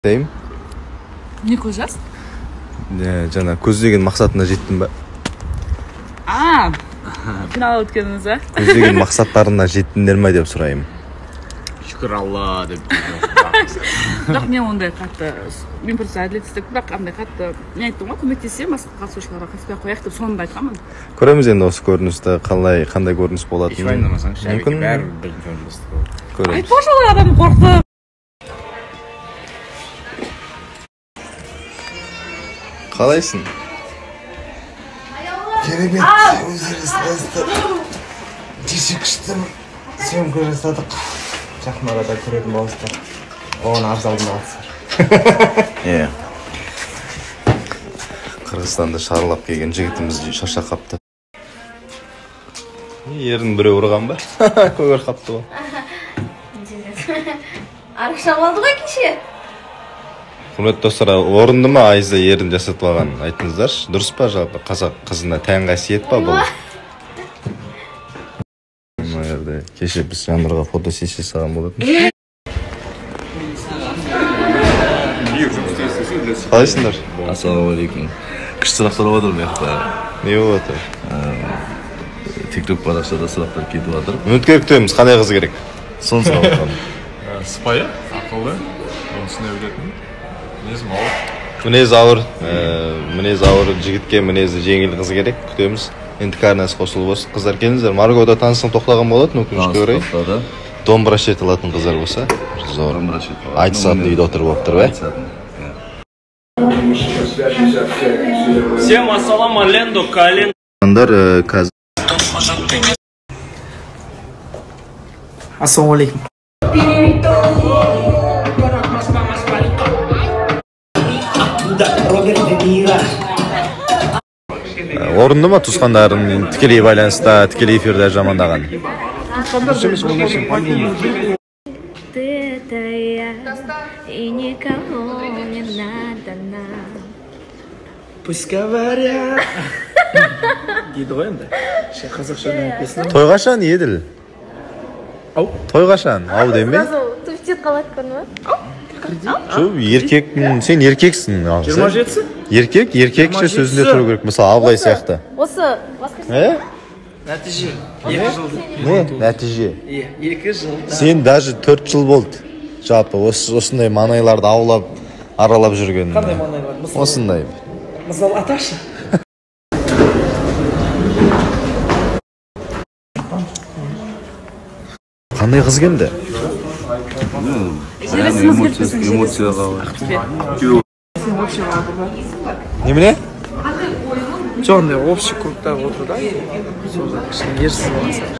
Дейм. Не көз жас? Жаңа көздеген мақсатына жеттің ба? А, финал өткеніңіз, а? Көздеген мақсаттарына жеттіңдер ме деп сұраймын. Шүкір Алла деп. Бірақ мен ондай қатты, мен просто әділетсіздік, бірақ андай қатты, мен айттым ғой, көмектесемін басқа қатысушыларға, қатыспай қояйық деп соны да айтқанмын. Көреміз енді осы көріністі, қалай, қандай көрініс болатынын. Еш уайымдамасаңшы, мүмкін бәрі бірінші орын басты. Көреміз. Айтпашы, олай адам қорқытып. Қалайсың? Керемет, өздеріңіз білесіздер. Кеше күшті съемка жасадық. Жақын арада көретін боласыздар. Оған Абзалдың баласы бар. Иә. Қырғызстанды шарлап келген жігітіміз шаршап қапты. Ерін біреу ұрған ба? Көгеріп қапты ғой. Араша алды ғой кеше. Құрметті достар, орынды ма Айза ерін жасатып алған? Айтыңыздаршы, дұрыс па жалпы қазақ қызына тән қасиет па бұл? Мына жерде кеше біз Жаннұрға фотосессия жасаған болатын. Қалайсыңдар? Ассалаумағалейкум. Күшті сұрақ сұрап жатыр мына жақта. Не болып жатыр? TikTok парақшада сұрақтар кетіп жатыр. Үміткер күтеміз, қандай қыз керек? Соны сұрап жатырмын. Сыпайы, ақылды, оны түсіне білетін. Мінезім ауыр. Мінезі ауыр, мінезі ауыр жігітке мінезі жеңіл қыз керек, күтеміз. Енді карнасы қосылып болсын. Қыздар келіңіздер. Маргода танысың тоқтаған болатын, өкінішке орай. Тоқтады. Домбыра шерте алатын қыздар болса, зор. Домбыра шерте алатын. Айтысатын үйде отырып болып тұр, бе? Всем ассалам алендо кален. Қазір. Ассалаумағалейкум. Орынды ма туысқандарын тікелей байланыста, тікелей эфирде жамандаған? Ты это я, и никого не надо нам. Пусть говорят. Дейді ғой енді. Қазақша песня. Той қашан, Еділ? Ау. Той қашан? Ау деме? Сразу туфтет қалады көрдің ба? Жоқ, еркекпін, сен еркексің. 27-сі? Еркек, еркекше сөзінде тұру керек. Мысалы, Абылай сияқты. Осы воскресенье. Нәтиже. 2 жыл. Не? Нәтиже. 2 жыл. Сен даже 4 жыл болды. Жалпы осындай маңайларды аулап, аралап жүрген. Қандай маңайлар? Осындай. Мысал аташы. Қандай қыз келді? Эмоцияға. Немене? Жоқ, андай общий клубта отыр да. Сол кішкене ерсіз болған.